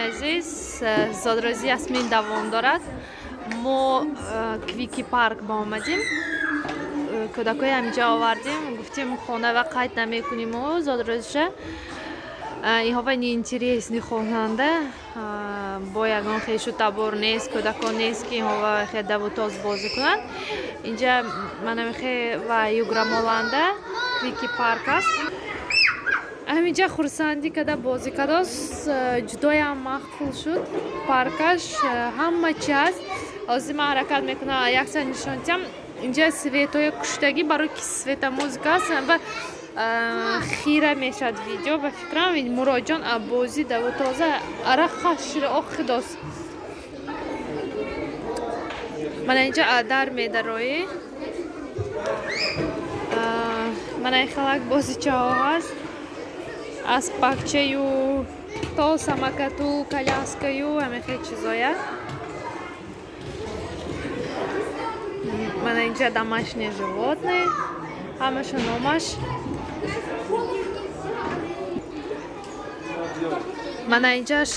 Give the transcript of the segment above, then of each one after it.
Азиз, зодрӯзи Ясмин давом дорад. Мо Квики парк ба омадем, кӯдакҳои ҳаминҷа овардем, гуфтем, хона ва қайд намекуниму зодрӯзша инҳова неинтересный хонанда, бо ягон хешу табор нест, кӯдакон нест, ки инҳова хе даву тоз бозӣ кунанд. Инҷа манамихе ва юграмоланда Квики парк аст. Ҳаминҷа хурсандӣ када, бозӣ кадос, ҷудоям мақбул шуд паркаш, ҳама чи ҳаст. Ҳозир ман ҳаракат мекунам, якчанд нишон диҳам. Инҷа светҳои куштагӣ, барои ки светомузыка аст ва хира мешавад видео. Ба фикрам, Муроҷон бозӣ даву тоза арақ хашира охидос. Мана инҷа дар медароӣ, мана ин хелак бозичаҳо ҳаст, аспакчаю то самокату, коляскаю, ҳамин хел чизоя. Мана инҷа домашние животные, ҳамаша номаш. Мана инҷаш,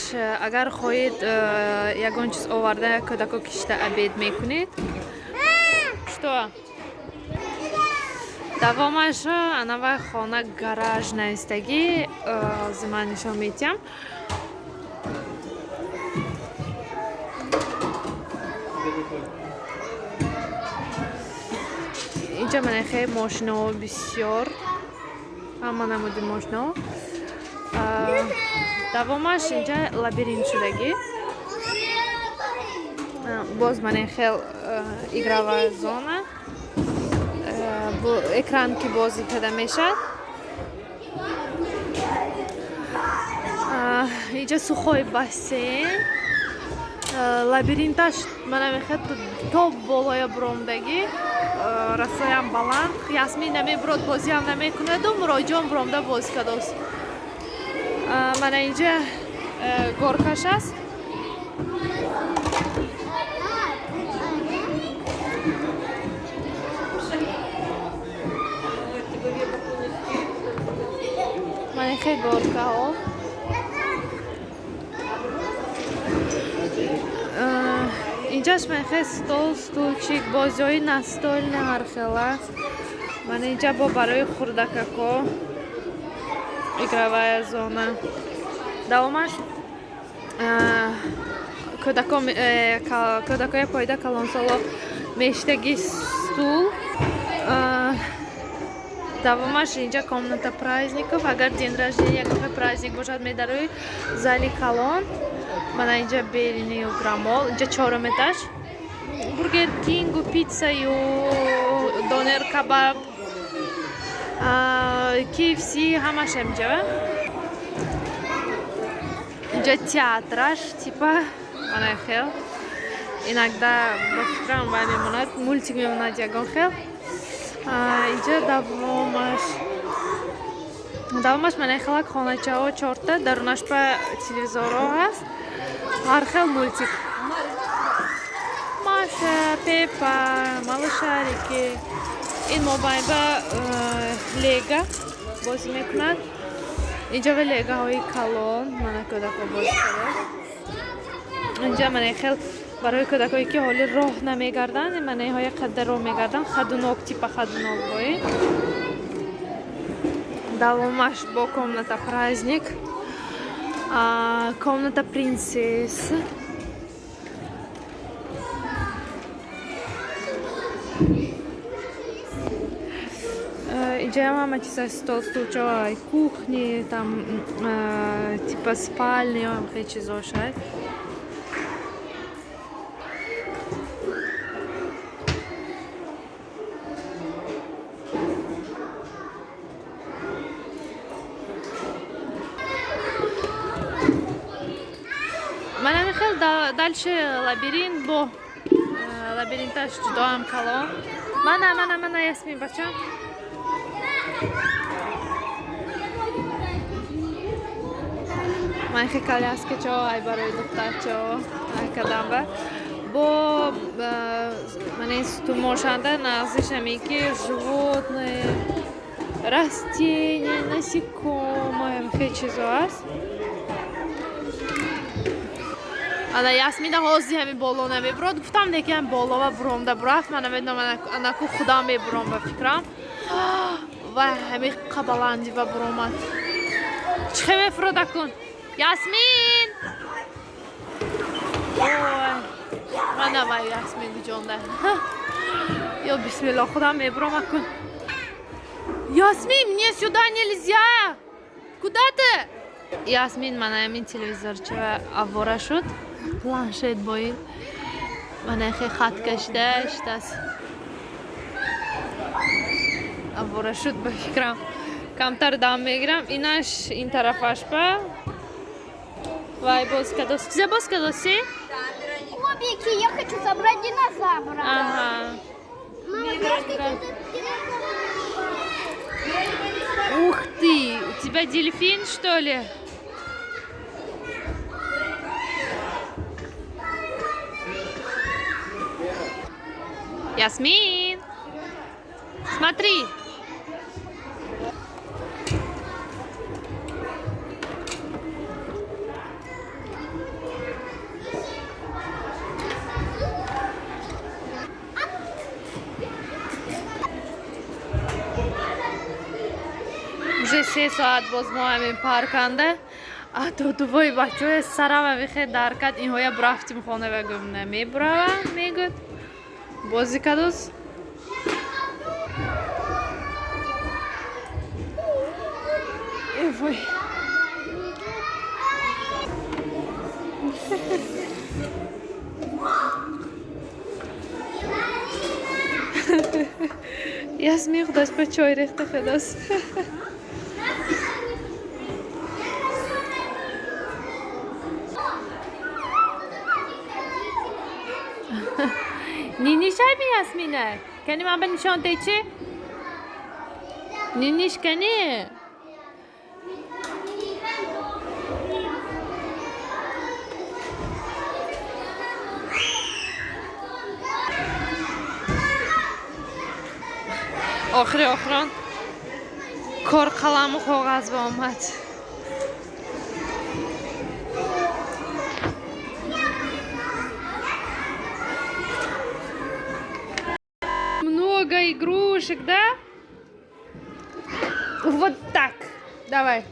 агар хоҳед, ягон чиз оварда, кӯдако кишта обед мекунед. Что, давомаш анава хона, гараж наистагӣ, ҳозир ман нишон медиҳам. Инҷа мана хеле мошинаҳо бисёр, ҳама намуди мошинаҳо. Давомаш инҷа лабиринт шудагӣ, боз мана хел игровая зона, экран, ки бозӣ карда мешавад. Инҷа сухой бассейн, лабиринташ мана мехоҳад то болоя буромдагӣ, расоям баланд. Ясмин намебурод, бозиам намекунаду, Муроҷон буромда бозӣ кардост. Мана инҷа горкаш аст. Мана хел горкаҳо. Инҷаш мана хел стол, стульчик, бозиҳои настольный ҳархела. Мана инҷа бо барои хурдакако игровая зона. Давомаш кӯдакои поида, калонсоло мештаги стул. Давомаш инҷа комната праздников, агар день рождения, ягон праздник бошад, медарои зали калон. Мана инҷа берини грамол, инҷа чорум этаж, Бургер Кингу, пиццаю, донер кабаб, KFC, ҳамаш инҷа. Инҷа театраш типа, мана хел иногда, ба фикрам, вай мемонад, мультик мемонад ягон хел. Инҷа давомаш мана хелак хоначаҳо, чорта, дарунаш ба телевизорҳо ҳаст, ҳар хел мультик: Маша, Пеппа, Малышарики. Ин мобайн ба лего бозӣ мекунад. Инҷа ва легаҳои калон, мана кӯдакҳо бозӣ карданд. Инҷа мана хел барои кӯдакҳое, ки ҳоли роҳ намегарданд, мана инҳоя қадда роҳ мегарданд, ходунок, типа ходунок бои. Давомаш бо комната праздник, комната принцесс. Инҷаям ҳама чиз аст: стол, стулчаҳо, кухни, там типа спальни, хеле чизо шояд. Мана хел дальше лабиринт, бо лабиринташ ҷудоам калон. Мана, мана, мана, Ясмин бачам. Ман хе коляскачо ай барои духтарчо ай кадамба бо. Мана ин сутунмошанда нағзиш ҳамин, ки животные, растения, насекомые, хеле чизо аст. Ана Ясмина ҳозир ҳамин боло намебурод. Гуфтам, неки ҳам болова буромда бурафт. Ман намедонам, анаку худам мебуром ба фикрам. Ва ҳамин қабаланди ва буромад. Чӣ хел мефурода кун? Ясмин! Ой, мана вай Ясмин гуҷонда. Ё бисмилло, худам мебуром акун. Ясмин, мне сюда нельзя! Куда ты? Ясмин мана ҳамин телевизорча аввора шуд. Планшет бо ин. Мана хе хат кашида шудааст. Аввора шуд ба фикрам. Камтар дам мегирам. Инаш ин тарафаш ба. Вай боз кадос. Чизе боз кадоси? Кубики, я хочу собрать динозавра. Ага. Мама, знаешь, какие тут динозавры? Ух ты! У тебя дельфин, что ли? Ясмин! Смотри! Уже 3 соат боз мо ҳамин парканда. Дудувои бачаҳои сарам ҳамихе дар кард. Инҳоя бурафтим хона ва гум намебуравам, мегӯд. Бозӣ кадос. Вой. Ясмин худаш ба чой рехта худас. Нинишай би, Ясмина? Кани, ман ба нишон дей чӣ? Ниниш кани? Охири охирон кор қаламу коғаз ба омад. Много игрушек, да? Вот так. Давай.